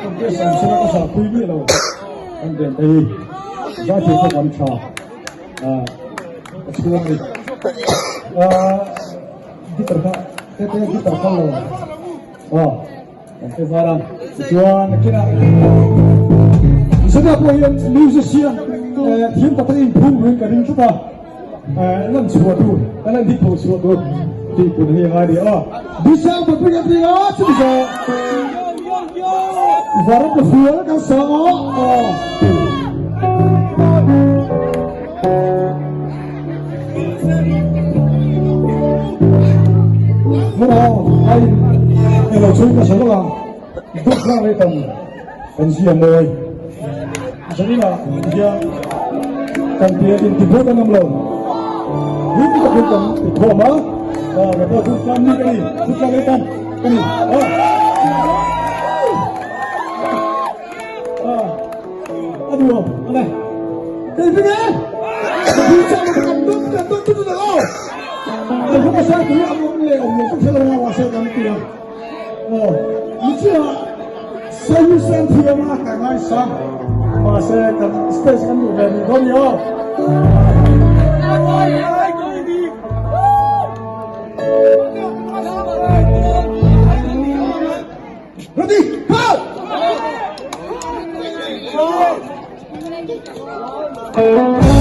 Sam sela ka zah pui miah lo an den te hi zaithiam pawh kan tha ka chhuang a ni. Guitar kha tete guitar kha lo aw kan te zar a tichuan nakinah zeta pawh hian musician thiam tak takin phung ruin ka ring tlat a lan chhuah tur ka lan hi pho chhuah tur tih pun hi a ngai ni aw Bishal Patrik a tling a chumi zawh Varam ka fual kan sang a aw. Mura ai elo chu ka sawi ang duk lang leh tam kan zia mawi zanina hian kan tia in ti buat an awm lo hlim takin kan ti khawm a ka pawh chu tlang mi ka ni chu tlang leh tam ka ni a nuam a ne kei bing e bi chang kan dum kan dum tu tu lo a hu ka sa tu a awm le awm lo ka thelo wa se kan ti a o mi chia sayu sen thiam a ka ngai sa ma se kan space kan du ve ni don yo Ready, go! Go!